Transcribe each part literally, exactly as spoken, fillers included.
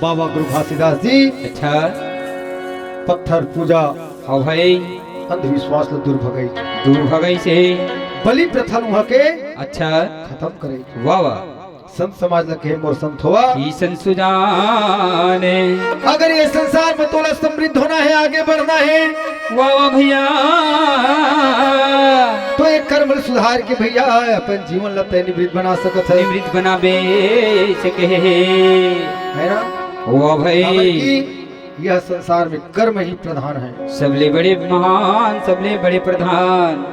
बाबा गुरु घासीदास जी अच्छा। पत्थर पूजा, हाँ भाई। अंधविश्वास ल दूर भगई। दूर भगई से। बलि प्रथा ल उहाँ के अच्छा। खतम करे। वाह, वाह। संत समाज ल कहे, मोर संत होवा। ईसन सुजान। अगर ये संसार में तोला समृद्ध होना है, आगे बढ़ना है, वाह, वाह भैया। तो एक कर्म ल सुधार के भैया अपन जीवन ल तय निवृत्त बना सकत है। निवृत्त बनाबे से कहे। है ना? वाह भाई। काबर कि यह संसार में कर्म ही प्रधान है। सबले बड़े महान, सबले बड़े प्रधान।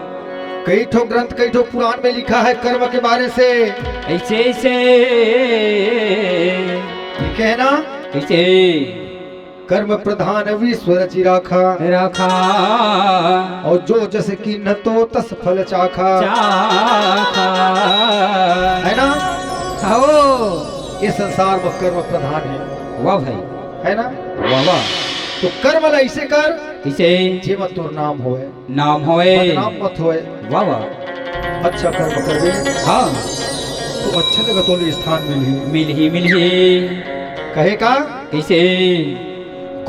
कई ठो ग्रंथ, कई ठो पुराण में लिखा है कर्म के बारे से। ऐसे, ऐसे। ठीक है ना? ऐसे। कर्म प्रधान विश्व रचि राखा। राखा। और जो जस कीन्ह तो तस फल चाखा। चाखा। है ना? हो। ये संसार में कर्म प्रधान है। वाह भाई। है ना? वाह, वाह। तो कर्म ल ऐसे कर, इसे जेमा तोर नाम होए। नाम होए। बदनाम मत होए। वाह, वाह। अच्छा कर्म करबे। हाँ। तो अच्छा जगह तोले स्थान मिलही। मिलही, मिलही। कहे का? कैसे?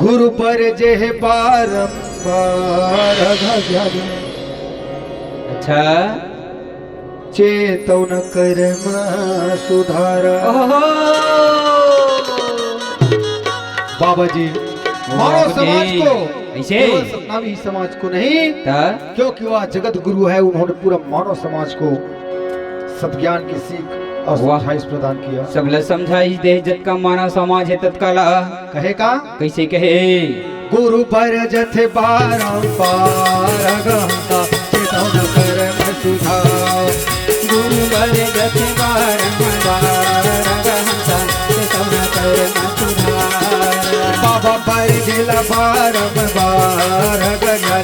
गुरु बर जेह बारंबार अज्ञानी। अच्छा। चेतौन कर्म सुधारा। ओहो। बाबा जी, मानव बाबा जी, समाज को, ऐसे? केवल सतनामी ही समाज को नहीं, ता? क्योंकि वह जगत गुरु है, उन्होंने पूरा मानव समाज को सत ज्ञान की सीख और वाह। समझाइश प्रदान किया। सबला समझाइश दे, जतका मानव समाज है, ततका ला। कहे का? कैसे कहे? गुरु बर जथे बारंबार अगहंता, चेतौन कर्म सुधार। गुरु बर जथे बारंबार अगहंता, चेतौन कर्म सुधार। बाबा बर जेला बारंबार अगहंता,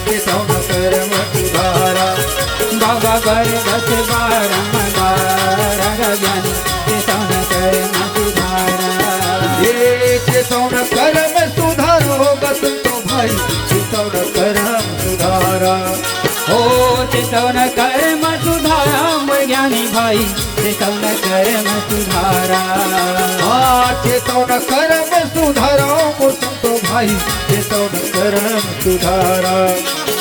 चेतौन कर्म सुधारा। बाबा बर जथे बारंबार अगहंता, चेतौन कर्म सुधारा। ये चेतौन कर्म सुधारा होगा तुम तो भाई, चेतौन कर्म सुधारा। हो चेतौन कर्म सुधारा, मोर ज्ञानी भाई, चेतौन कर्म सुधारा। हाँ, चेतौन कर्म सुधारा, मोर संतो भाई, चेतौन कर्म सुधारा।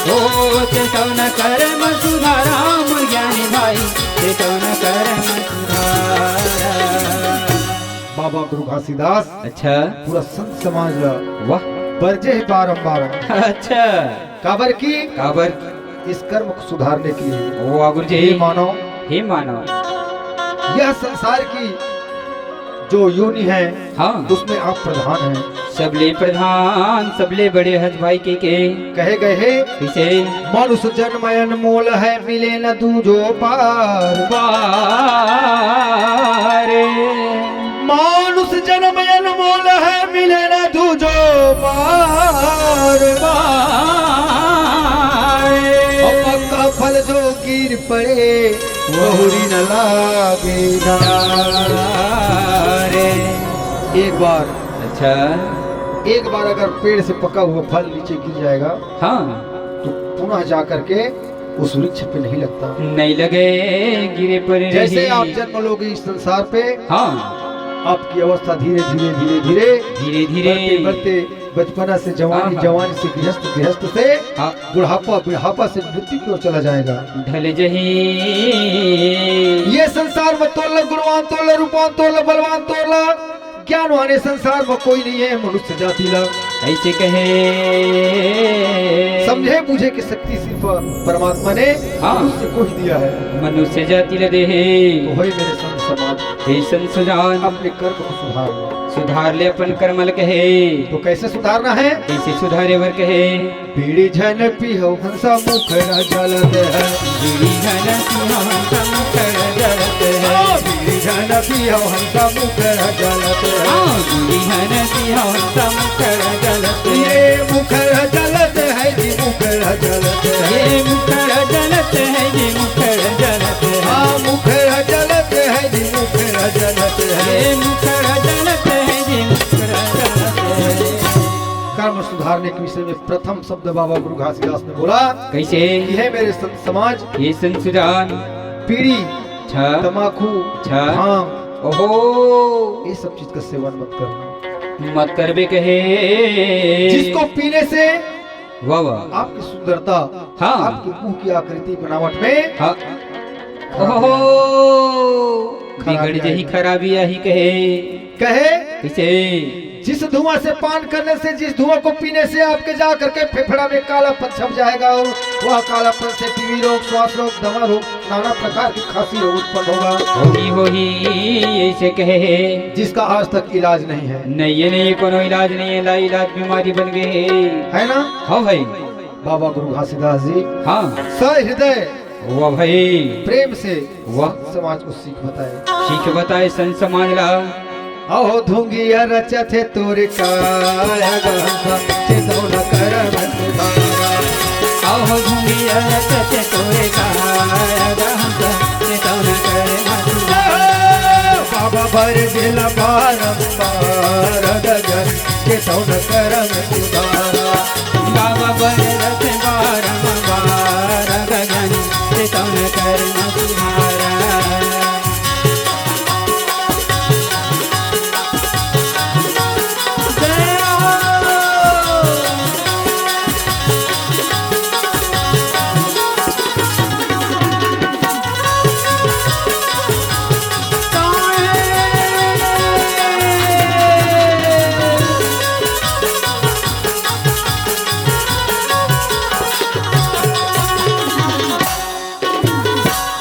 हो चेतौन कर्म सुधारा, मोर ज्ञानी भाई, चेतौन कर्म सुधारा। बाबा गुरु घासीदास अच्छा। पूरा संत समाज ला वाह। बरजे हे बारंबार। अच्छा। काबर की? काबर? इस कर्म को सुधारने के लिए। वाह गुरु जी। हे मानव। हे मानव। यह संसार की जो योनि है, हाँ। उसमें आप प्रधान हैं। सबले प्रधान, सबले बड़े हस भाई के, के। कहे गए हे, किसे? मनुष्य जन्म अनमोल है, मिले न दूजो पार। पार। मानुष जन्म अनमोल है, मिले न दूजो पार। पार। और पक्का फल जो गिर पड़े, वहुरी न लागे डार। एक बार, अच्छा। एक बार अगर पेड़ से पका हुआ फल नीचे गिर जाएगा, हाँ। तो पुनः जा करके उस वृक्ष पे नहीं लगता। नहीं लगे, गिरे पड़े जैसे रहे। आप जन्म लोगे इस संसार पे, हाँ। आपकी अवस्था धीरे, धीरे, धीरे, धीरे, धीरे, धीरे। बढ़ते, बढ़ते बचपना से जवानी, हाँ, हाँ। जवानी से गृहस्थ, गृहस्थ से हाँ। बुढ़ापा, बुढ़ापा से मृत्यु की ओर चला जाएगा। ढल जही। ये संसार में तोला गुणवान, तोला रूपवान, तोला बलवान, तोला ज्ञानवान, ये संसार में कोई नहीं है मनुष्य जाति ला। ऐसे कहे। समझे बूझे की शक्ति सिर्फ परमात्मा ने हाँ। मनुष्य को ही दिया है। मनुष्य जाति ला दे हे। तो होय मेरे संत समाज, हे संत सुजान। अपने कर्म को सुधार लो। सुधार ले अपन कर्म ल कहे। तो कैसे सुधारना है? कैसे सुधारे बर कहे? बीड़ी झन पीहौ हंसा मुखड़ा जलत है। बीड़ी झन पीहौ हंसा मुखड़ा जलत है। हाँ, बीड़ी झन पीहौ हंसा मुखड़ा जलत है। हाँ, बीड़ी झन पीहौ हंसा मुखड़ा जलत है। ये मुखड़ा जलत है जी, मुखड़ा जलत है। ये मुखड़ा जलत है जी, मुखड़ा जलत है। हाँ, मुखड़ा जलत है जी, मुखड़ा जलत है। ये मुखड़ा जलत है जी, मुखड़ा जलत है। कर्म सुधारने के विषय में प्रथम शब्द बाबा गुरु घासीदास ने बोला कैसे? कि हे मेरे संत समाज, हे संत सुजान। बीड़ी, अच्छा। तमाकू, अच्छा। भांग, ओहो। ये सब चीज का सेवन मत करना। मत करबे कहे। जिसको पीने से वाह, वाह। आपकी सुंदरता, हाँ। आपके मुंह की आकृति बनावट में हाँ। खराबी ओहो, खराबी बिगड़ जही आएगा। खराबी आही कहे। कहे? कइसे? जिस धुआं से पान करने से, जिस धुआं को पीने से आपके जा करके फेफड़ा में कालापन छप जाएगा और वह कालापन से टीबी रोग, श्वास रोग, दमा रोग, नाना प्रकार की खांसी रोग उत्पन्न होगा। होही, होही, अइसे कहे हे। जिसका आज तक इलाज नहीं है। नहीं, ये नहीं, कोनो इलाज नहीं है, लाइलाज बीमारी बन गए हे। है ना? हाँ भाई। बाबा गुरु घासीदास जी हाँ। सहृदय वाह भाई। प्रेम से वाह। समाज को सीख बताए। सीख बताए संत समाज ला। अहो धुंगिया रचत हे तोरे काया गहंता, चेतौना करम सुधारा। अहो धुंगिया रचत हे तोरे काया गहंता, चेतौना करम सुधारा। बाबा बर दिला बारंबार गगन, चेतौना करम सुधारा। बाबा बर रथ बारंबार गगन, चेतौना करम सुधारा।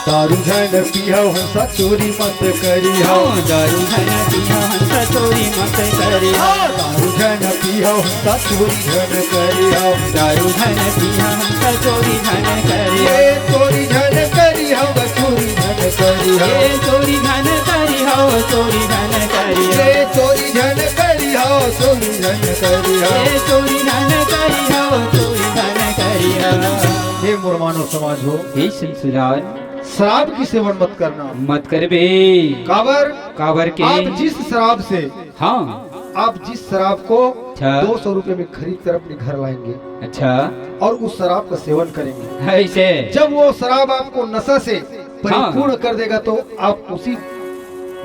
दारू झन पीहव हंसा चोरी मत करिहव। हाँ, दारू झन पीहव हंसा चोरी मत करिहव। हाँ, दारू झन पीहव हंसा चोरी झन करिहव। दारू झन पीहव हंसा चोरी झन करिहव। ये चोरी झन करिहव, चोरी झन करिहव। ये चोरी झन करिहव, चोरी झन करिहव। ये चोरी झन करिहव, चोरी झन करिहव। ये चोरी झन करिहव, चोरी झन करिहव। हे मोर मानव समाज हो, हे संत सुजान। शराब की सेवन मत करना। मत करबे। काबर? काबर के? आप जिस शराब से हाँ। आप जिस शराब को अच्छा। दो सौ रुपए में खरीद कर अपने घर लाएंगे अच्छा। और उस शराब का सेवन करेंगे, ऐसे। जब वो शराब आपको नशा से परिपूर्ण हाँ। कर देगा तो आप उसी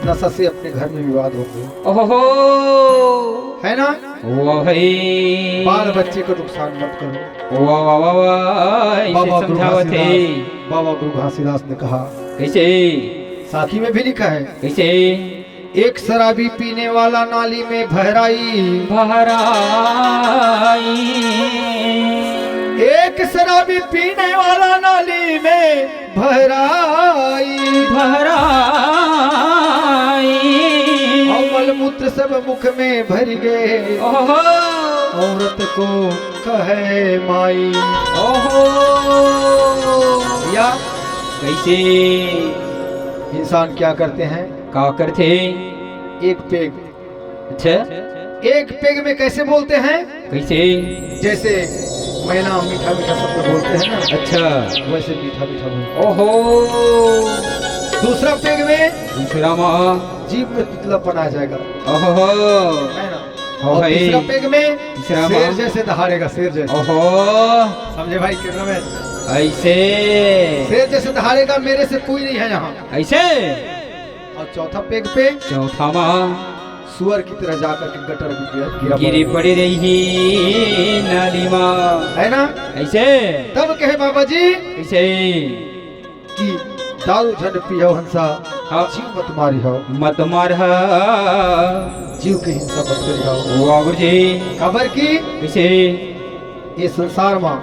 नशा से अपने घर में विवाद होंगे। ओहो। है ना? वाह भाई। बाल बच्चे को नुकसान मत करो। वाह, वाह, वाह, वाह, ऐसे बाबा गुरु समझावत हे। घासीदास, बाबा गुरु घासीदास ने कहा, कइसे? साखी में भी लिखा है, कइसे? एक शराबी पीने वाला नाली में भहराई। भहराई। एक शराबी पीने वाला नाली में भहराई। भहराई। अउ मलमूत्र सब मुख में भरि गे। ओहो। औरत को कहे माई। ओहो। या कइसे? इंसान क्या करते हैं? का करथे? एक पेग। अच्छा। एक पेग में कैसे बोलते हैं? कइसे? जैसे मैना मीठा मीठा शब्द बोलते हैं ना, अच्छा। वैसे मीठा मीठा बोलते हैं। ओहो। दूसरा पेग में दूसरा मा। जीभ में तुतलापन आ जाएगा। ओहो। है ना? हो और भाई। तीसरा पेग में तीसरा शेर मा। जैसे दहाड़ेगा, शेर जैसे। ओहो। समझे भाई, कितना में? ऐसे। शेर जैसे दहाड़ेगा, मेरे से कोई नहीं है यहाँ। ऐसे। और चौथा पेग पे चौथा मा। सुअर की तरह जाकर के गटर में गिर-, गिरा गिरी पड़ा। पड़ी रही नाली मा। है ना? ऐसे। तब कहे बाबा जी कइसे? कि दारू झन पीहव हंसा, हाँ। जीव मत मारिहव। मत मारहा। जीव के हिंसा मत करिहव। वाह गुरु जी। काबर कि कइसे? ये संसार मा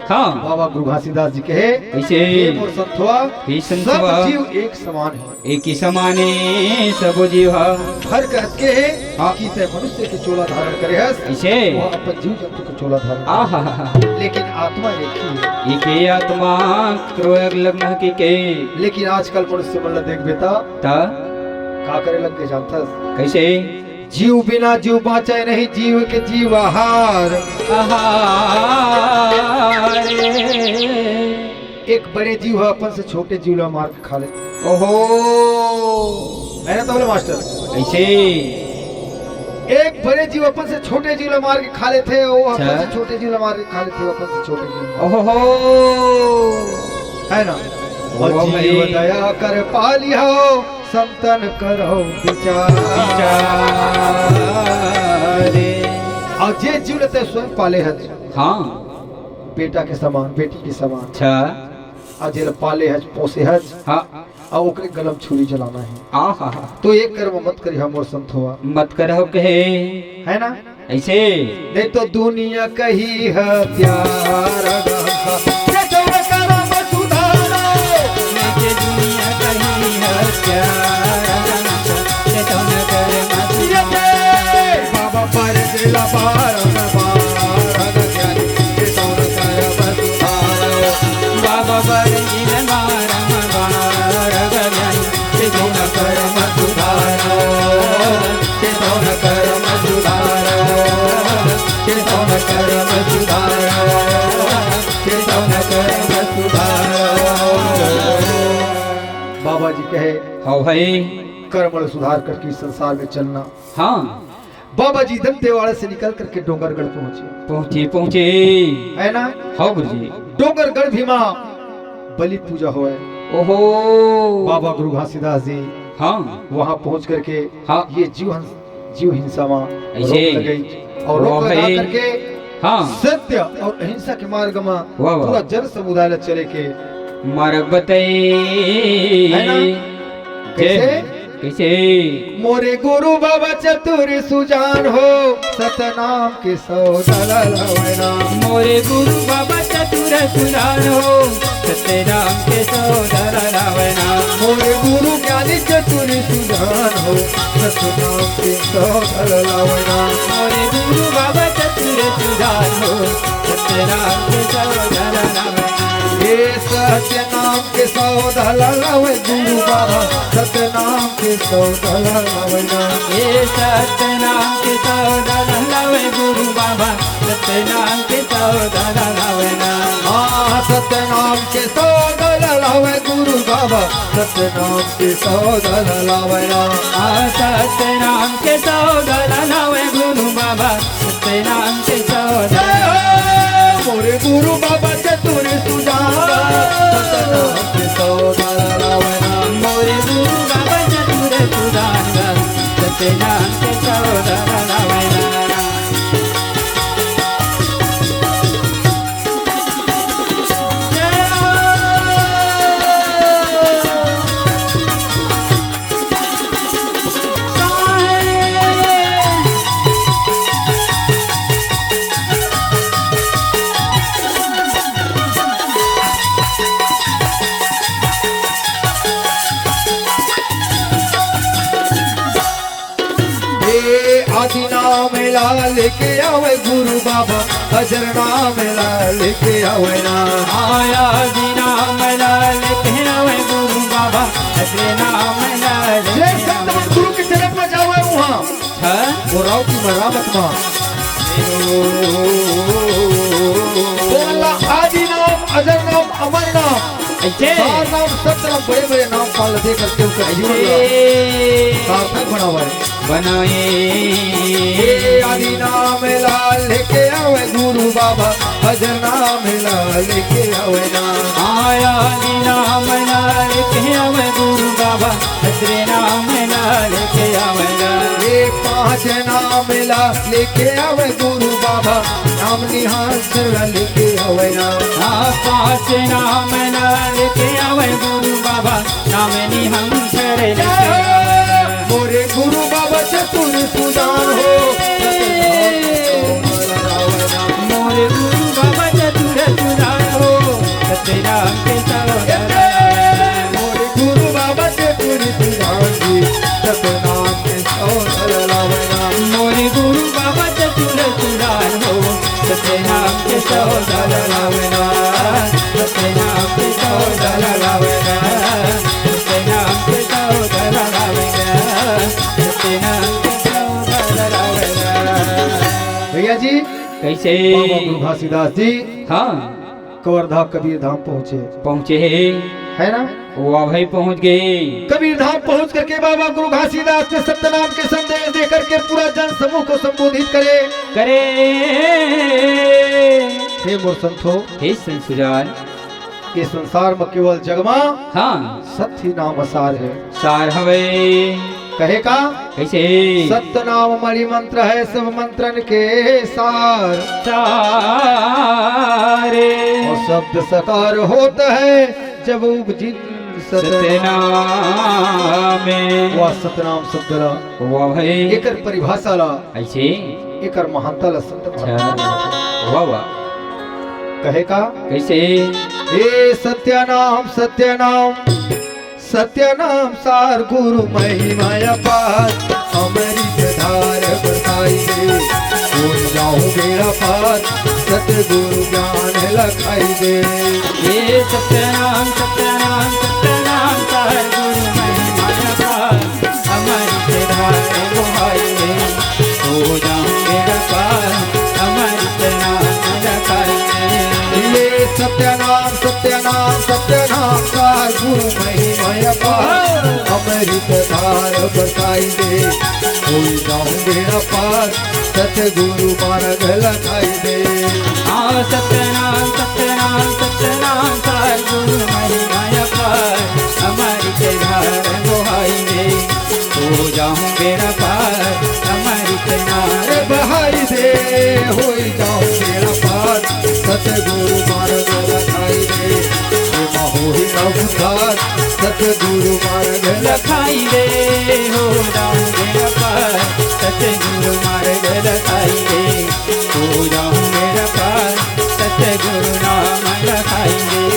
हाँ। बाबा गुरु घासीदास जी कहे, कइसे? हे मोर संतवा, हे संतवा। सब जीव एक समान हे। एक ही समान हे सब जीव हा। फर्क अतके हे हाँ। कि तैं मनुष्य के चोला धारण करे हस, कइसे? वो अपन जीव जंतु के चोला धारण करे। आहा। लेकिन आत्मा एक ही हे। एक ही आत्मा, क्रोध लग्न के, के। लेकिन आजकल मनुष्य मन ला देखबे त ता? का करे लग के जानथस? कइसे? जीव बिना जीव बाँचे नहीं, जीव के जीव आहार। आहार। एक बड़े जीव ह अपन से छोटे जीव ला मार के खा लेथे। ओहो। है ना तबले मास्टर? ऐसे। एक बड़े जीव अपन से छोटे जीव ला मार के खा लेथे, वो अपन अच्छा। से छोटे जीव ला मार के खा लेथे, वो अपन से छोटे जीव ला। ओहो। है ना? ओ और जीव भाई। दया कर पालिहव, समतन करहु विचार। विचार। अउ जे जीव ल तैं स्वयं पाले हच, हाँ। बेटा के समान, बेटी के समान। अच्छा। अउ जेला पाले हच, पोसे हच, हाँ। अउ ओकरे गला म छुरी चलाना हे। आहा। तो ये कर्म मत करिहा मोर संतोवा। मत करहु कहे। है ना? अइसे। नहीं तो दुनिया कही हत्यारा। ये तो करम सुधारो। नहीं तो दुनिया कही हत्यारा। ये तो करम सुधारो। बाबा पर दिला बारम बार। ये तो करम सुधारो। बाबा पर दिला बारम बार। के धन करम सुधारो, के धन करम सुधारो, के धन करम सुधारो, के धन करम सुधारो। बाबा जी कहे, हाँ भाई। कर्म ल सुधार करके इस संसार में चलना। हाँ। बाबा जी दंतेवाड़ा से निकल करके डोंगरगढ़ पहुंचे। पहुंचे, पहुंचे। है ना? हाँ गुरुजी। डोंगरगढ़ भी माँ बलि पूजा होय। ओहो। बाबा गुरु घासीदास जी हाँ। वहाँ पहुंच करके हाँ। ये जीव हंस-, जीव हिंसा मा ऐसे। रोक लगाई और रोक वाह लगा भाई। करके हाँ। सत्य और अहिंसा के मार्ग मा वाह, वाह। पूरा जन समुदाय ला चले के मार्ग बताई। है ना? जय कैसे? हो। कैसे? मोरे गुरु बाबा चतुर सुजान हो, सतनाम के सौदा ला लावना। मोरे गुरु बाबा चतुर सुजान हो, सतनाम के सौदा ला लावना। मोरे गुरु ज्ञानी चतुर सुजान हो, सतनाम के सौदा ला लावना। मोरे गुरु बाबा चतुर सुजान हो, सतनाम के सौदा ला लावना। ए सतनाम के सौदा ला लावे गुरु बाबा, सतनाम के सौदा ला लावे ना। ए सतनाम के सौदा ला लावे गुरु बाबा, सतनाम के सौदा ला लावे ना। हाँ, सतनाम के सौदा ला लावे गुरु बाबा, सतनाम के सौदा ला लावे ना। हाँ, सतनाम के सौदा ला लावे गुरु बाबा, सतनाम के सौदा। जय हो, मोरे गुरु बाबा चतुर सुजान, सतनाम के सौदा लावना। मोरे गुरु बाबा चतुर सुजान, सतनाम के सौदा लावना। ए आदि नाम ला लेके आवे गुरु बाबा, अजर नाम ला लेके आवे ना। आया आदि नाम ला लेके आवे गुरु बाबा, अजर नाम ला लेके जे संत मन गुरु के चरण में जावे वहाँ, हाँ? वो राव की मरामत मा। बोला आदि नाम, अजर नाम, अमर नाम। ऐसे। सार नाम, सत नाम, बड़े-बड़े नाम पाल दे करके ओकर जीवन ला ऐसे। सार्थक बनावे। बनाए। ए आदि नाम ला लेके आवे गुरु बाबा, अजर नाम ला लेके आवे ना। आया आदि नाम ला लेके आवे गुरु बाबा, अजर नाम ला लेके आवे ना। ए पाँच नाम ला लेके आवे गुरु बाबा, नाम निहांसर ला लेके आवे ना। आ पाँच नाम ला लेके आवे गुरु बाबा, नाम निहांसर ला लेके आवे ना। मोरे गुरु बाबा चतुर सुजान हो। मोरे गुरु बाबा चतुर सुजान हो, सतनाम के सौदा। मोरे गुरु बाबा चतुर सुजान जी, सतनाम के सौदा लावना। मोरे गुरु बाबा चतुर सुजान हो, सतनाम के सौदा लावना। सतनाम के सौदा लावना। सतनाम के सौदा लावना। सतनाम के सौदा लावना। भैया जी, कैसे? बाबा गुरु घासीदास जी हाँ। कवर्धा कबीर धाम पहुंचे। पहुंचे हे। है ना? वाह भाई, पहुंच गए। कबीर धाम पहुंच करके बाबा गुरु घासीदास ने सत्यनाम के संदेश दे करके पूरा जन समूह को संबोधित करे। करे। हे मोर संतो। हे संत सुजान। ये संसार म केवल जग म हाँ। सत्य नाम सार हे। सार हवे। कहे का? कइसे? सत्य नाम मणि मंत्र हे, सब मंत्रन के सार। सारे। अउ शब्द साकार होत हे, जब उपजिन सत्य सत्य नाम। वाह, सतनाम शब्द ला, वाह भाई। एकर परिभाषा ला, अइसे? एकर महानता ला संत अच्छा। महात्मा वाह, वाह। कहे का? कइसे? हे सत्य नाम, सत्य नाम, सत्य नाम सार गुरु महिमा अपार, अमृत धार बरसाई दे, होई जाहूं बेड़ा पार, सतगुरु ज्ञान लखाई दे। हे सत्य नाम, सत्य नाम, सत्य नाम सार गुरु महिमा अपार, अमृत धार बरसाई दे, होई जाहूं बेड़ा पार, अमृत नाम लखाई दे। ये सत्य नाम, सत्य नाम, सत्य नाम सार गुरु महिमा अपार, अमृत धार बरसाई दे, होई जाहूं बेड़ा पार, सतगुरु मार्ग लखाई दे। हाँ, सत्य नाम, सत्य नाम, सत्य नाम सार गुरु महिमा अपार, अमृत धार बहाई दे। हो जाहूं बेड़ा पार, अमृत नाम बहाई दे, होई जाहूं बेड़ा पार, सतगुरु मार्ग लखाई दे, एमा होही ना उद्धार, सतगुरु मार्ग लखाई दे, हो जाहूं बेड़ा पार, सतगुरु मार्ग लखाई दे, हो जाहूं बेड़ा पार, सतगुरु नाम लखाई दे।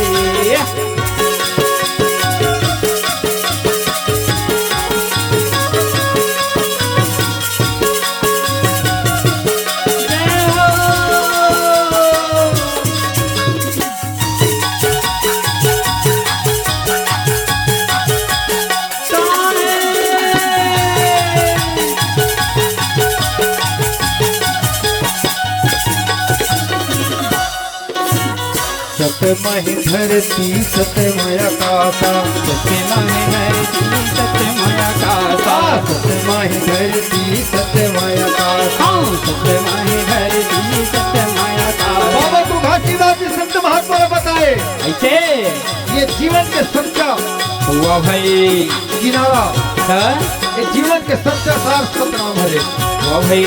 सतमहि धरती सतमय आकाशा। सतमहि धरती सतमय आकाशा। सतमहि धरती सतमय आकाशा। हाँ, सतमहि धरती सतमय आकाशा। बाबा तू घासीदास जी संत महात्मा ला बताए। अइसे? ये जीवन के सच्चा हुआ भाई। किनारा। हाँ? ये जीवन के सच्चा सार सतनाम हरे। वाह भाई।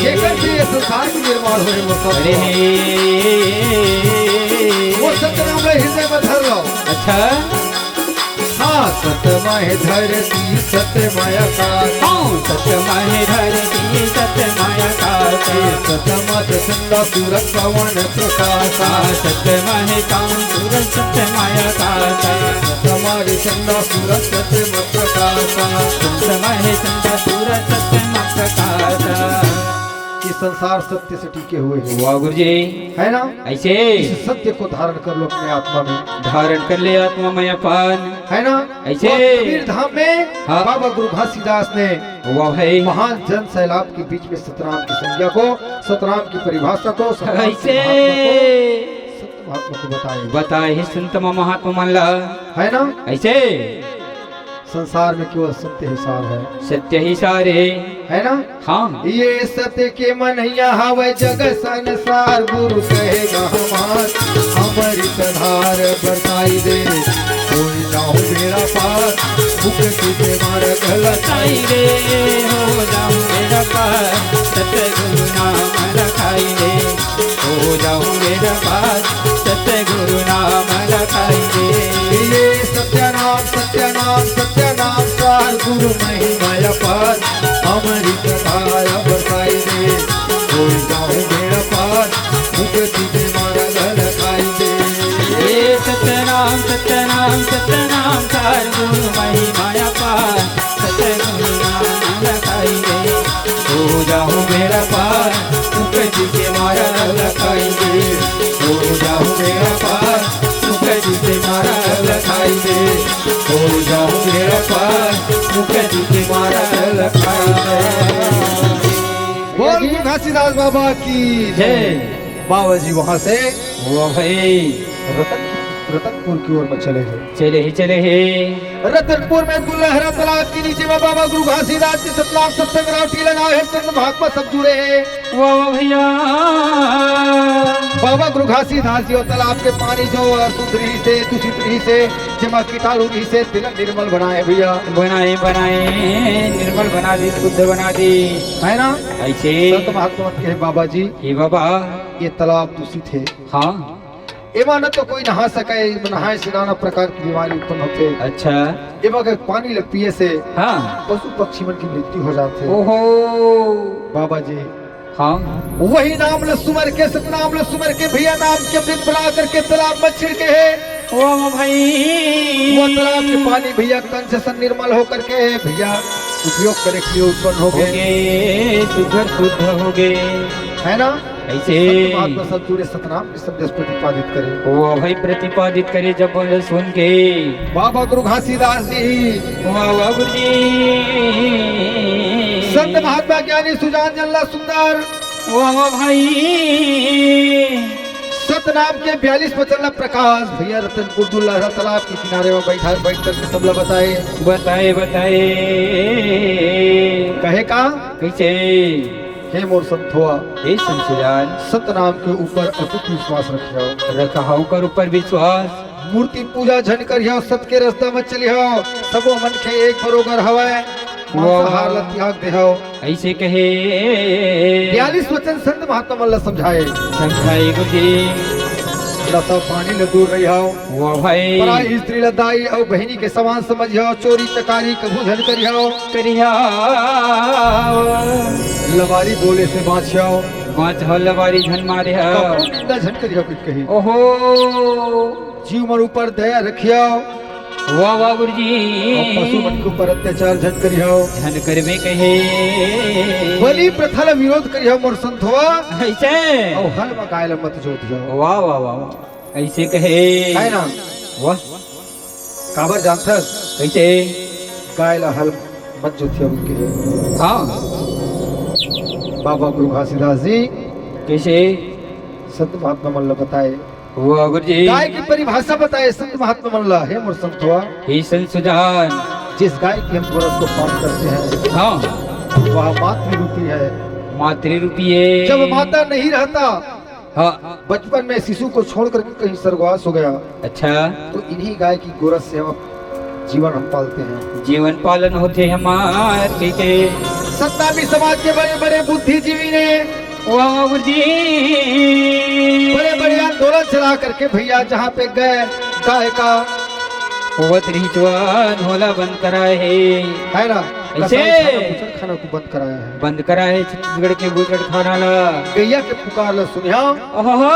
जेकर से ये संसार के निर्माण होए, वो सतनाम। अरे। वो सतनाम ला हृदय में धर लो। अच्छा। हाँ, सतमहि धरती सतमय आकाश। हाँ, सतमहि धरती सतमय आकाश। सतमहि चंदा सूरज पवन प्रकाश। हाँ, सतमहि पवन सूरज सतमय आकाश। सतमहि चंदा सूरज सतमय प्रकाश। सतमहि चंदा सूरज सतमय प्रकाश। ये संसार सत्य से टिके हुए हैं। वाह गुरु जी। है ना? अइसे। इस सत्य को धारण कर लो अपने आत्मा में। धारण कर ले आत्मा में अपन। है ना? अइसे। और कबीर धाम में हाँ। बाबा गुरु घासीदास ने वाह भाई। महान जन सैलाब के बीच में सतनाम की संज्ञा को, सतनाम की परिभाषा को, सतनाम के अइसे। महात्मा को, सत महात्मा को बताए। बताए हे संत महात्मा मन ला। है ना? अइसे। संसार में केवल सत्य ही सार है। सत्य ही सार है। है ना? हाँ। ये सत्य के मनैया हवय जग संसार, गुरु कहे गा हमार, अमृत धार बरसाई दे, होई जाहूं बेड़ा पार, मुक्ति के मार्ग लखाई दे, हो जाहूं बेड़ा पार, सतगुरु नाम लखाई दे, हो जाहूं बेड़ा पार, सतगुरु नाम लखाई दे। ये सत्य नाम, सत्य नाम, सत्य नाम सार गुरु महिमा अपार, अमृत धारा बरसाई दे, होई जाहूं बेड़ा पार, मुक्ति के मार्ग लखाई दे। ये सत्य नाम, सत्य नाम, सत्य नाम सार गुरु महिमा अपार, सतगुरु नाम लखाई दे, हो जाहूं बेड़ा पार, मुक्ति के मार्ग लखाई दे, हो जाहूं बेड़ा पार, मुक्ति के मार्ग लखाई दे, हो जाहूं बेड़ा पार, मुक्ति के मार्ग लखाई दे। बोल गुरु घासीदास बाबा की जय। बाबा जी वहां से वाह भाई। रतन रतनपुर की ओर में चले हे। चले हे, चले हे। रतनपुर में दुलहरा तालाब के नीचे में बाबा गुरु घासीदास जी सतनाम सत्संग रावटी लगा हे, संत महात्मा सब जुड़े हे। वाह, वाह भैया। बाबा गुरु घासीदास जी वो तालाब के पानी जो अशुद्ध रहिसे, दूषित रहिसे, जेमा कीटाणु रहिसे, तेला निर्मल बनाए भैया। बनाए, बनाए, निर्मल बना दी, शुद्ध बना दी। है ना? ऐसे। संत महात्मा के बाबा जी, हे बाबा। ये तालाब दूषित हे। हाँ। एमा न तो कोई नहा सके, नहाए से नाना प्रकार की बीमारी उत्पन्न होथे। अच्छा। एमा के पानी ल पिए से हाँ। पशु पक्षी मन की मृत्यु हो जाथे। ओहो। बाबा जी। हाँ। वही नाम ल सुमर के, सतनाम ल सुमर के, भैया नाम के अमृत बना करके तालाब में छिड़के हे। वाह भाई। वो तालाब के पानी भैया कंस से निर्मल होकर के भैया उपयोग करे के लिए उत्पन्न हो गए। हो गए, सुघर शुद्ध हो गए। है ना? ऐसे। संत महात्मा सब जुड़े सतनाम के संदेश प्रतिपादित करे। वाह भाई, प्रतिपादित करे जब बोले सुन के। बाबा गुरु घासीदास जी। वाह, वाह गुरु जी। संत महात्मा ज्ञानी सुजान जल्ला सुंदर। वाह, वाह भाई। सतनाम के बयालीस वचन ला प्रकाश भैया रतनपुर दुलहरा तालाब के किनारे में बैठा, बैठ करके सबला बताए। बताए, बताए। कहे का? कैसे? हे मोर संतोवा, हे संत सुजान। सतनाम के ऊपर अटूट विश्वास रखियो। रखा ओकर ऊपर विश्वास। मूर्ति पूजा झन करियो, सत के रास्ता में चलियो। सबो मनखे एक बरोबर हवय। वाह। मांसाहार ला त्याग देहो। ऐसे कहे। बयालीस वचन संत महात्मा मन ला समझाए। समझाए गुरु जी। नशा पानी ले दूर रहियो। वाह भाई। पराई स्त्री ला दाई अउ बहिनी के समान समझियो, चोरी चकारी कभू झन करियो। करियो। लबारी बोले से बाँचियो। बाँच हो लबारी झन मारे हो। कभू निंदा झन करियो कुछ कही। ओहो। जीव मन ऊपर दया रखियो। वाह, वाह गुरु जी। अउ पशु मन के ऊपर अत्याचार झन करियो। झन करबे कहे। बलि प्रथा ला विरोध करियो मोर संतोवा। ऐसे। अउ हल म गाय ला मत जोतियो। वाह, वाह, वाह, वाह। ऐसे कहे। है ना? वाह। काबर जानथस? कैसे? गाय ला हल मत जोतिया बोल के। हाँ। बाबा गुरु घासीदास जी। कैसे? संत महात्मा मन ला बताए। वाह गुरु जी। गाय की परिभाषा बताए संत महात्मा मन ला, हे मोर संतोवा। हे संत सुजान। जिस गाय की हम गोरस को पान करते हैं, हाँ। वह मातृ रूपी है। मातृ रूपी है। जब माता नहीं रहता, हाँ। बचपन में शिशु को छोड़ करके कहीं स्वर्गवास हो गया, अच्छा। तो इन्हीं गाय की गोरस से हम जीवन हम पालते हैं। जीवन पालन होथे हमार, ठीक है। सतनामी समाज के बड़े-बड़े बुद्धिजीवी ने वाह गुरु जी। बड़े-बड़े आंदोलन चला करके भैया जहाँ पे गए, गाय का होवत रिहिस वन, ओला बंद कराए हे। है ना? ऐसे? कसाई खाना, बूचड़खाना को बंद कराया है। बंद कराए हे छत्तीसगढ़ के बूचड़खाना ला। गैया के पुकार ला सुनिहा। ओहो।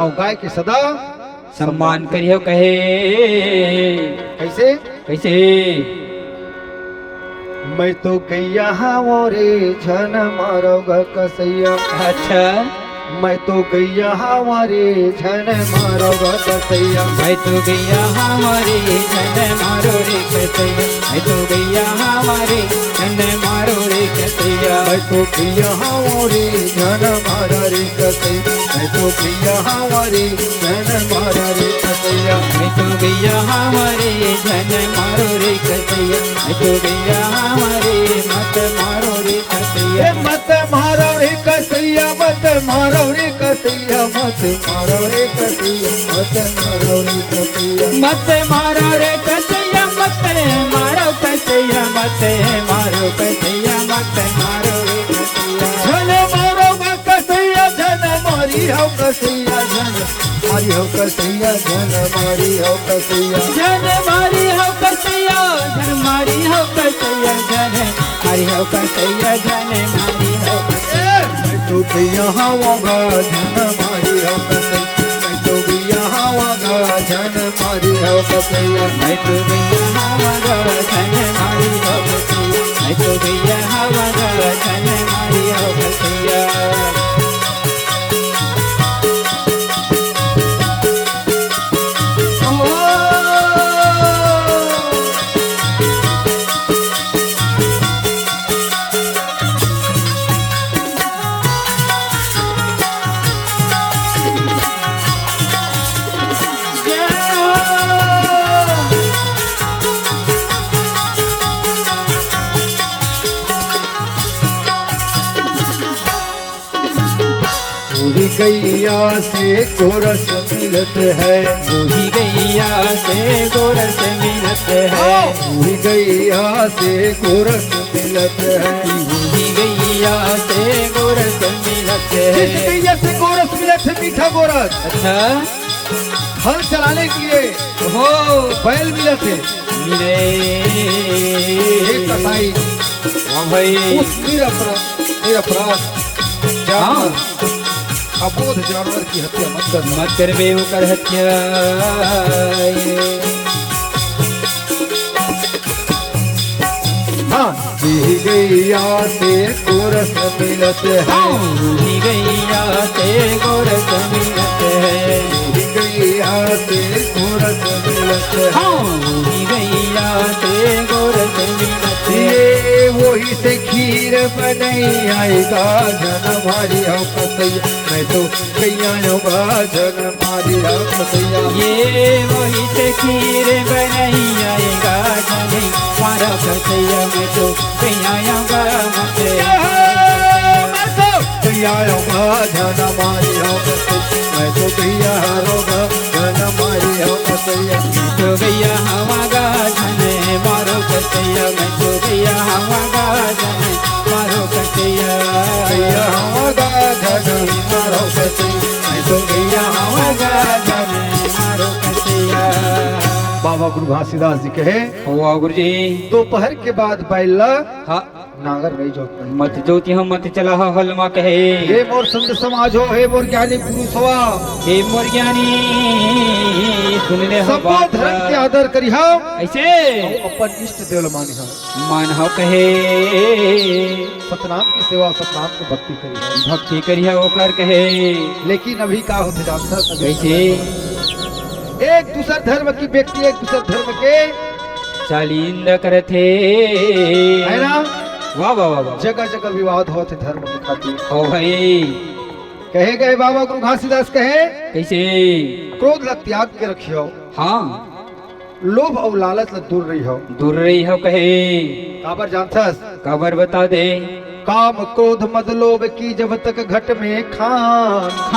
अउ गाय के सदा सम्मान करिहो कहे। कैसे? कैसे? मैं तो गैया हवं रे, झन मारव ग कसैया। अच्छा। मैं तो गैया हवं रे, झन मारव ग कसैया। मैं तो गैया हवं रे, झन मारो रे कसैया। मैं तो गैया हवं रे, झन मारो रे कसैया। मैं तो गैया हवं रे, झन मारो रे कसैया। मैं तो गैया हवं रे, झन मारो रे कसैया। मैं तो गैया हवं रे, झन मारो रे कसैया। मैं तो गैया हवं रे, मत मारो रे कसैया। ए, मत मारो रे कसैया, मत मारो रे कसैया, मत मारो रे कसैया, मत मारो रे कसैया। मत मारो रे कसैया, मत मारो कसैया, मत मारो कसैया, मत मारो रे कसैया। झन मारो ग कसैया, झन मारी हव कसैया, झन मारी हव कसैया, झन मारी हव कसैया। झन मारी हव कसैया, झन मारी हव कसैया, झन मारी हव कसैया, झन मारी हव कसैया। मैं तो गैया हवं गा, झन मारी हव कसैया। मैं तो गैया हवं गा, झन मारी हव कसैया। मैं तो गैया हवं गा, झन मारी हव कसैया। मैं तो गैया हवं गा, झन मारी हव कसैया। गैया से गोरस मिलत है। बूढ़ी गैया से गोरस मिलत है। हाँ। बूढ़ी गैया से गोरस मिलत है। बूढ़ी गैया से गोरस मिलत है। जिस गैया से गोरस मिलत है, मीठा गोरस। अच्छा। हल चलाने के लिए हो। बैल मिलत है। मिले। हे कसाई। हाँ भाई। उस निरपरा-, निरपराध जानवर हाँ। अबोध जानवर की हत्या मत करना। मत करबे ओकर हत्या। हाँ। बूढ़ी गैया से गोरस मिलत है। हाँ। बूढ़ी गैया से गोरस मिलत है। बूढ़ी गैया से गोरस मिलत है। हाँ। बूढ़ी गैया से गोरस मिलत है। ये वही से खीर बनई आएगा, जन मारी हो कसैया, मैं तो गैया आऊंगा, जन मारी हो कसैया। ये वही से खीर बनई आएगा, जन मारा कसैया, मैं तो गैया आऊंगा, मैं तो गैया आऊंगा, जन मारी हो कसैया, मैं तो गैया आऊंगा, जन मारी हो कसैया। तो गैया हवा गा जने मारो कसैया, मैं तो गैया हवा गा जने मारो कसैया। गैया हवा गा जने मारो कसैया, मैं तो गैया हवा गा जने मारो कसैया। बाबा गुरु घासीदास जी कहे, वाह गुरु जी। दोपहर के बाद बैल ला हाँ। नांगर नहीं जोतना। मत जोतिहा, मत चलाहा हल मा कहे। हे मोर संत समाज हो, हे मोर ज्ञानी पुरुष हो। हे मोर ज्ञानी, सुन ले हो सबो बात धर्म ला। के आदर करिहा। ऐसे? अउ अपन इष्ट देव ल मानिहा। मानहा कहे। सतनाम के सेवा, सतनाम के भक्ति करिहा। भक्ति करिहा ओकर कहे। लेकिन अभी का होथे जानथस? अभी कैसे? एक दूसर धर्म की व्यक्ति एक दूसर धर्म के चालिंदा करत हे। है ना? वाह, वाह, वाह, वाह। जगह जगह विवाद होत हे धर्म के खातिर। हो भाई। कहे गए बाबा गुरु घासीदास कहे, कैसे? क्रोध ला त्याग के रखियो। हाँ। लोभ अउ लालच ला दूर रहियो। दूर रहियो कहे। काबर जानथस? काबर बता दे। काम क्रोध मद लोभ की जब तक घट में खान। खान।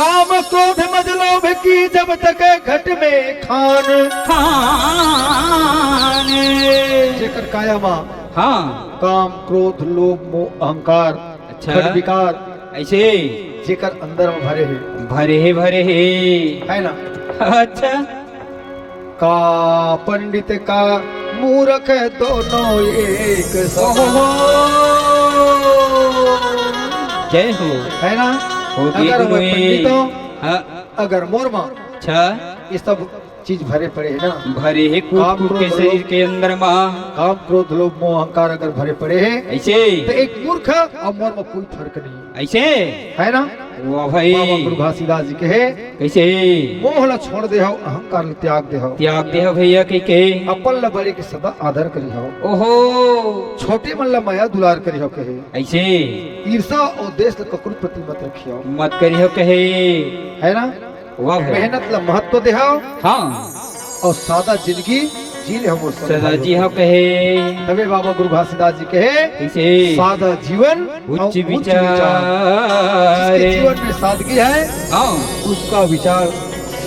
काम क्रोध मद लोभ की जब तक घट में खान। खान। जेकर काया मा हाँ। काम क्रोध लोभ मोह अहंकार अच्छा। खट विकार ऐसे जेकर अंदर में भरे हे। भरे हे, भरे हे। है ना? अच्छा। का पंडित का मूरख दोनों एक समान। ओहो। जय हो। है ना? हो अगर मैं पंडित हो, हाँ। अगर मोर मा अच्छा। ये सब चीज भरे पड़े हे ना। भरे हे कूट काम कूट क्रोध के शरीर लोभ के अंदर मा। काम क्रोध लोभ मोह अहंकार अगर भरे पड़े हे ऐसे। तो एक मूर्ख अउ मोर मा कोई फर्क नहीं हे। ऐसे? है ना? वाह भाई। बाबा गुरु घासीदास जी कहे। कैसे? मोह ला छोड़ देहव, अहंकार ला त्याग देहव। त्याग देहव भैया कहिके। अपन ला बड़े के सदा आदर करिहव। ओहो। छोटे मन ला मया दुलार करिहव कहे। ऐसे? ईर्षा अउ द्वेष ला ककरो प्रति मत रखिहव। मत करिहव कहे। है ना? वाह भाई। मेहनत ला महत्व देहव। हाँ। अउ सादा जिंदगी जी ले हमर सदा जी हो कहे। तबे बाबा गुरु घासीदास जी कहे, कैसे? सादा जीवन उच्च अउ उच्च विचार। विचार। जिसके जीवन में सादगी है, हाँ। उसका विचार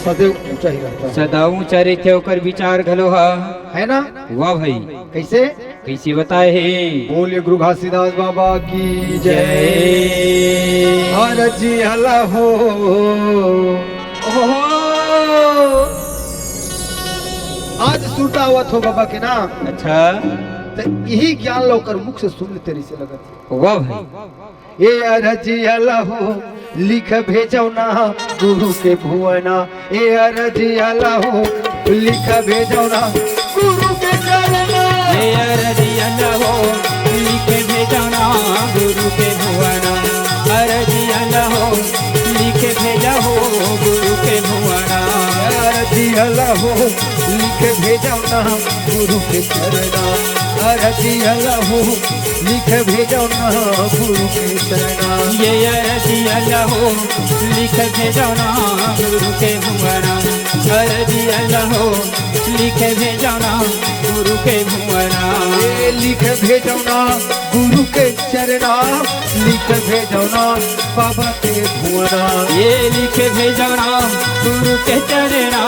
सदैव ऊंचा ही रहता है। सदा ऊंचा रहिथे ओकर विचार घलो हा। है ना? वाह भाई। कैसे? कैसे बताए हे? बोलिए गुरु घासीदास बाबा की जय। जय। अरजी हला हो। ओहो। आज सुरता आवत हो बाबा के ना। अच्छा। त इही ज्ञान ला ओकर मुख से सुन ले तेरी से लगत हे। वाह भाई। ए अरजी हला हो, लिख भेजव ना गुरु के भुवना। ए अरजी हला हो, लिख भेजव ना गुरु के चरना। ए अरजी हला हो, लिख भेजव ना गुरु के भुवना। अरजी हला हो, लिख भेजव हो गुरु के भुवना। अरजी हला हो, लिख भेजव ना गुरु के चरना। अरजी हला हो, लिख भेजव ना गुरु के चरना। ए अरजी हला हो, लिख भेजव ना गुरु के भुवना। अरजी हला हो, लिख भेजव ना गुरु के भुवना। ए लिख भेजौना गुरु के चरना, लिख भेजौना बाबा के भुवना। ए लिख भेजौना गुरु के चरना,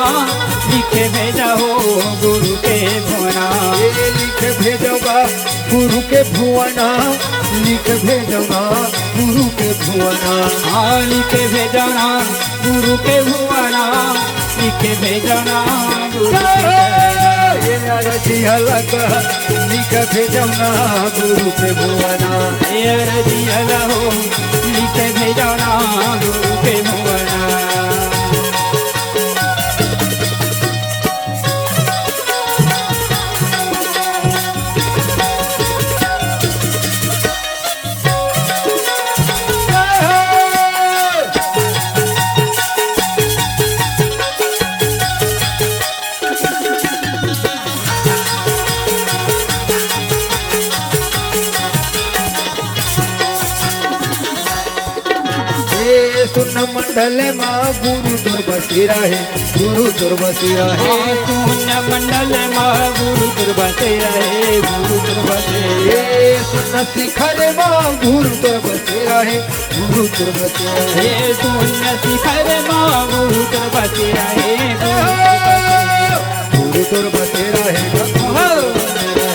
लिख भेजा हो गुरु के भुवना। ए लिख भेजौगा गुरु के भुवना, लिख भेजौना गुरु के भुवना। हाँ, लिख भेजौना गुरु के भुवना, लिख भेजौना गुरु के चरना। ए अरजिया लगा, लिख भेजौना गुरु के भुवना। ए अरजिया लहो, लिख भेजौना गुरु के भुवना। ए सुन मंडल मा गुरु तोर बसेरा हे, गुरु तोर बसेरा हे। ए सुन मंडल मा गुरु तोर बसेरा हे, गुरु तोर बसेरा हे। ए सुन शिखर मा गुरु तोर बसेरा हे, गुरु तोर बसेरा हे। ए सुन शिखर मा गुरु तोर बसेरा हे, गुरु तोर बसेरा हे। गुरु तोर बसेरा हे, बाबा।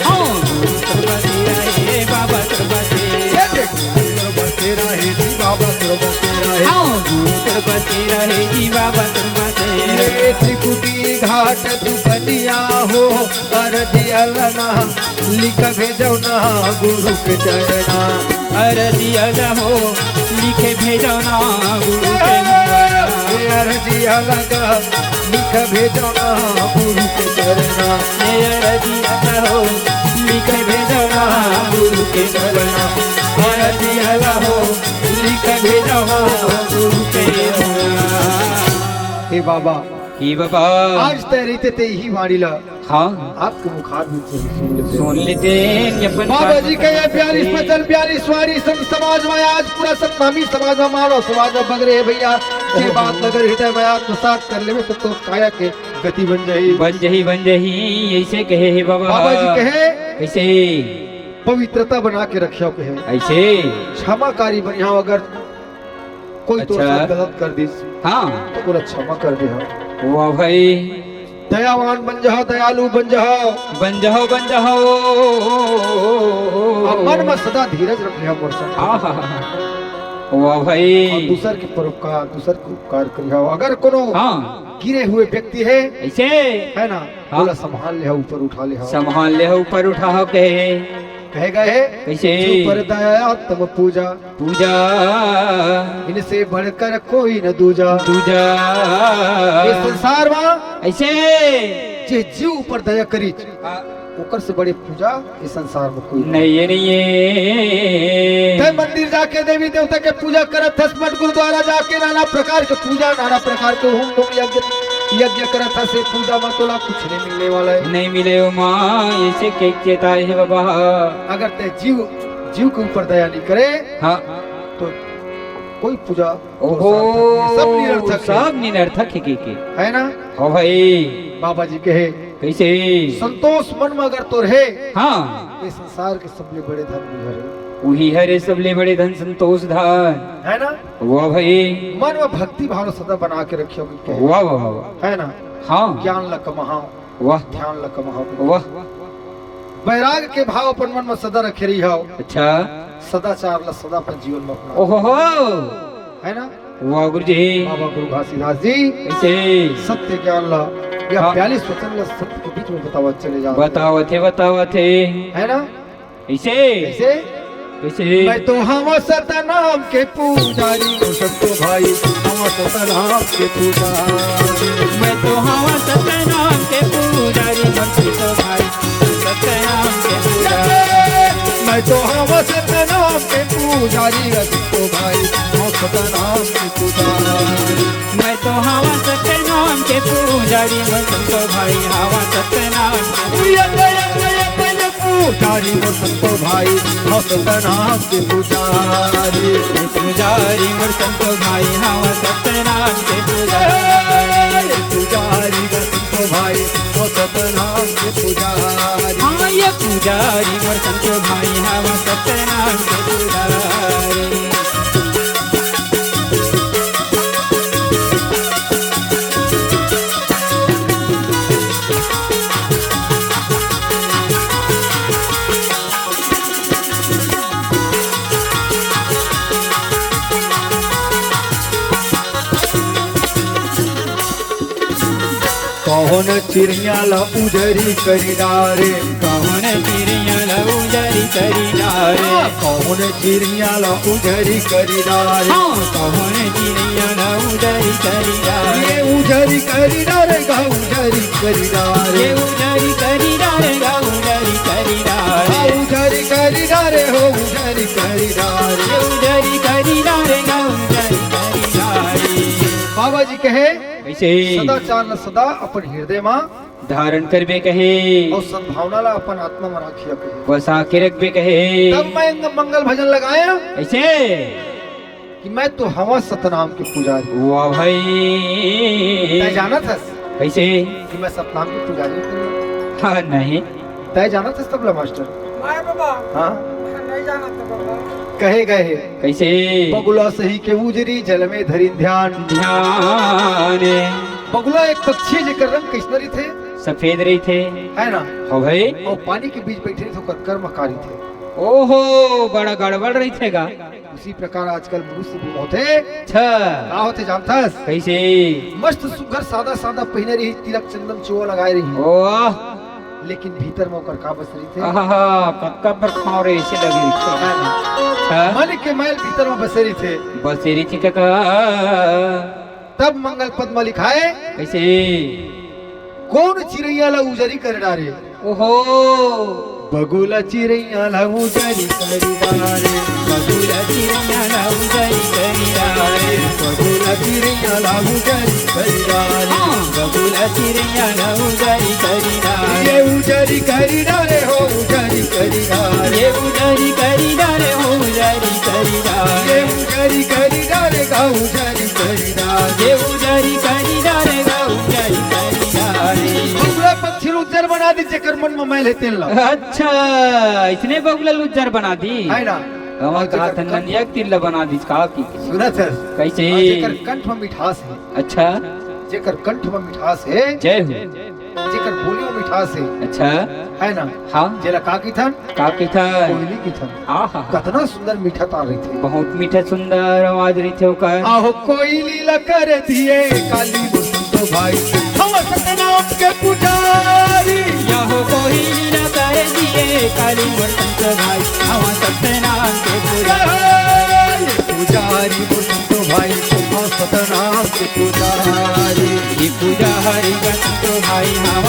हाँ, गुरु तोर बसेरा हे, बाबा तोर बसेरा हे। ए देख, गुरु तोर बसेरा हे जी, बाबा तोर बसेरा हे। हाँ, गुरु तोर बसेरा हे जी, बाबा तोर बसेरा हे। ए त्रिकुटी घाट दुपनिया हो, अरजिया लना लिख भेजौना गुरु के चरना। अरजिया लहो, लिख भेजौना गुरु के भुवना। ए अरजिया लगा, लिख भेजौना गुरु के चरना। ए अरजिया लहो, लिख भेजौना गुरु के चरना। अरजिया लहो, लिख भेजौना गुरु के भुवना। हे बाबा, हे बाबा। आज तैं रहिते ते ही वाणी ला हाँ। आपके मुखारबिंद से ही सुन लेते। सुन लेते हैं अपन बाबा जी के ये बयालीस वचन, बयालीस वाणी, संत समाज में आज पूरा सतनामी समाज में, मानव समाज में बग रहे भैया। ये बात अगर हृदय में आत्मसात कर लेवे तो, तो काया के गति बन जाही। बन जाही, बन जाही, ऐसे कहे हे बाबा। बाबा जी कहे, कैसे? पवित्रता बना के रखियो कहे। ऐसे? क्षमाकारी बनिया अगर कोई तोर अच्छा। साथ गलत कर दिस, हाँ। तो ओला क्षमा कर दे। वाह भाई। दयावान बन जाओ, दयालु बन जाओ। बन जाओ, बन जाओ। अब मन में सदा धीरज रख लिया मोर संग। हाँ, हाँ, हाँ। वाह भाई। और दूसर के परोपकार, दूसर के उपकार करिहाओ। अगर कोनो हाँ। गिरे हुए व्यक्ति है, ऐसे? है ना? हाँ। ओला संभाल ले, ऊपर उठा ले। संभाल ले, ऊपर उठाओ कहे। कहे गए है, कैसे? जीव पर दया तम पूजा। पूजा। इनसे बढ़कर कोई न दूजा। दूजा। ये संसार में ऐसे जे जीव ऊपर दया करी, हाँ। ओकर से बड़े पूजा इस संसार में कोई नहीं है, नहीं है। तै मंदिर जाके देवी देवता के पूजा करत हस, मठ गुरुद्वारा जाके नाना प्रकार के पूजा, नाना प्रकार के होम होम यज्ञ, यज्ञ करत हस, ये पूजा में तोला कुछ नहीं मिलने वाला है। नहीं मिले हो माँ, ऐसे के चेताए है बाबा। अगर तै जीव, जीव के ऊपर दया नहीं करे, हाँ। तो कोई पूजा ओहो, सब निरर्थक है। सब निरर्थक है के, के। है ना? हो भाई। बाबा जी कहे, कैसे? संतोष मन में अगर तोर है, हाँ। ये संसार के सबले बड़े धन उही हरे। उही हरे सबले बड़े धन, संतोष धन। है ना? वाह भाई। मन में भक्ति भाव सदा बना के रखियो, कहे। वाह, वाह, वाह। है ना? हाँ। ज्ञान ला कमाओ। वाह। ध्यान ला कमाओ। वाह। वैराग के भाव अपन मन में सदा रखे रही हो। अच्छा। सदाचार ला सदा अपन जीवन में अपना। ओहो हो। है ना? वाह गुरु जी। बाबा गुरु घासीदास जी। ऐसे। सत्य ज्ञान ला, या हाँ। बयालीस वचन ला सत्य के बीच में बतावत चले जाओ। बतावत हे, बतावत हे। है ना? ऐसे। ऐसे। कैसे? मैं तो हवा सतनाम के पुजारी, मोर संतो भाई, हवा सतनाम के पुजारी। मैं तो हवा सतनाम के पुजारी, मोर संतो भाई, सतनाम के पुजारी। मैं तो हवा सतनाम के पुजारी, मोर संतो भाई, हवा सतनाम के पुजारी। मैं तो हवा सतनाम के पुजारी, मोर संतो भाई, हवा सतनाम के पुजारी। पुजारी मोर संतो भाई, हव सतनाम के पुजारी। पुजारी मोर संतो भाई, हव सतनाम के पुजारी। पुजारी मोर संतो भाई, हव सतनाम के पुजारी। पुजारी मोर संत भाई हवा सत्यनारायण के पुजारी। कौन चिड़िया ला उजरी करी डारे? कौन चिड़िया ला उजरी करी डारे? हाँ, कौन चिड़िया ला उजरी करी डारे? हाँ, कौन चिड़िया ला उजरी करी डारे? ये उजरी करी डारे, गा उजरी करी डारे। ये उजरी करी डारे, गा उजरी करी डारे। हाँ, उजरी करी डारे, हो उजरी करी डारे। ये उजरी करी डारे, गा उजरी करी डारे। बाबा जी कहे, कइसे? सदाचार ल सदा अपन हृदय म धारण करबे कहे। अउ सद्भावना ल अपन आत्मा म राखिया कहे। बसा के रखबे कहे। तब मैं मंगल भजन लगाया। कइसे? कि मैं तो हवा सतनाम के पुजारी। वाह भाई। तै जानत हस? कइसे? कि मैं सतनाम के पुजारी हूँ। हाँ, नहीं। तै जानत हस तबला मास्टर? मैं बाबा। हाँ? मैं नहीं जानत बाबा। कहे गए। कइसे? बगुला सही के उजरी जल में धरी ध्यान। ध्यान। बगुला एक पक्षी जेकर रंग कइसना रहिथे? सफेद रहिथे। है ना? हो भाई। अउ पानी के बीच बैठे रहिथे, ओकर कर्म का रहिथे? ओहो, बड़ा गड़बड़ रहिथे गा। उसी प्रकार आजकल मनुष्य भी होथे। अच्छा। का होथे जानथस? कइसे? मस्त सुघर सादा सादा पहिने रही, तिलक चंदन चोवा लगाए रही। ओह। लेकिन भीतर म ओकर का बस रहिथे? आहा, कतका बर खांव रे, अइसे लगे रहिथे। है ना? अच्छा। मन के मैल भीतर म बसे रहिथे। बसे रहिथे कका। तब मंगल पद म लिखाए। कइसे? कौन चिड़ैया ला उजरी कर डारे? ओहो। बगुला चिड़ैया ला उजरी करी डारे। बगुला चिड़ैया ला उजरी करी डारे। बगुला चिड़ैया ला उजरी करी डारे। हाँ। बगुला चिड़ैया ला उजरी करी डारे। ये उजरी करी डारे हो, उजरी करी डारे। ये उजरी करी डारे हो, उजरी करी डारे। ये उजरी करी डारे, गा उजरी करी डारे। ये उजरी करी डारे, गा उजरी करी डारे। बगुला पक्षी ल उज्जर बना दी, जेकर मन म मैल हे तेन ला। अच्छा, अइसने बगुला ल उज्जर बना दी। है ना? हमर अउ जेकर कहाथन कंठ नंदिया के तीर ला बना दी, का की? सुनत हस? कइसे? अउ जेकर कंठ म मिठास हे। अच्छा। जेकर कंठ म मिठास हे। जय हो। जेकर बोली म मिठास हे। अच्छा। है ना? हाँ। जेला का किथन? का किथन? कोयली किथन। आहा। कतना सुंदर मीठा तान रहिथे। बहुत मीठा सुंदर आवाज रहिथे ओकर। आहो कोयली ला कर दिए काली मोर संतो भाई, हम सतनाम के पुजारी। आहो कोयली ला कर दिए काली मोर संतो भाई, हम सतनाम के पुजारी। पुजारी मोर संतो भाई, हम सतनाम के पुजारी। ये पुजारी मोर संतो भाई, हम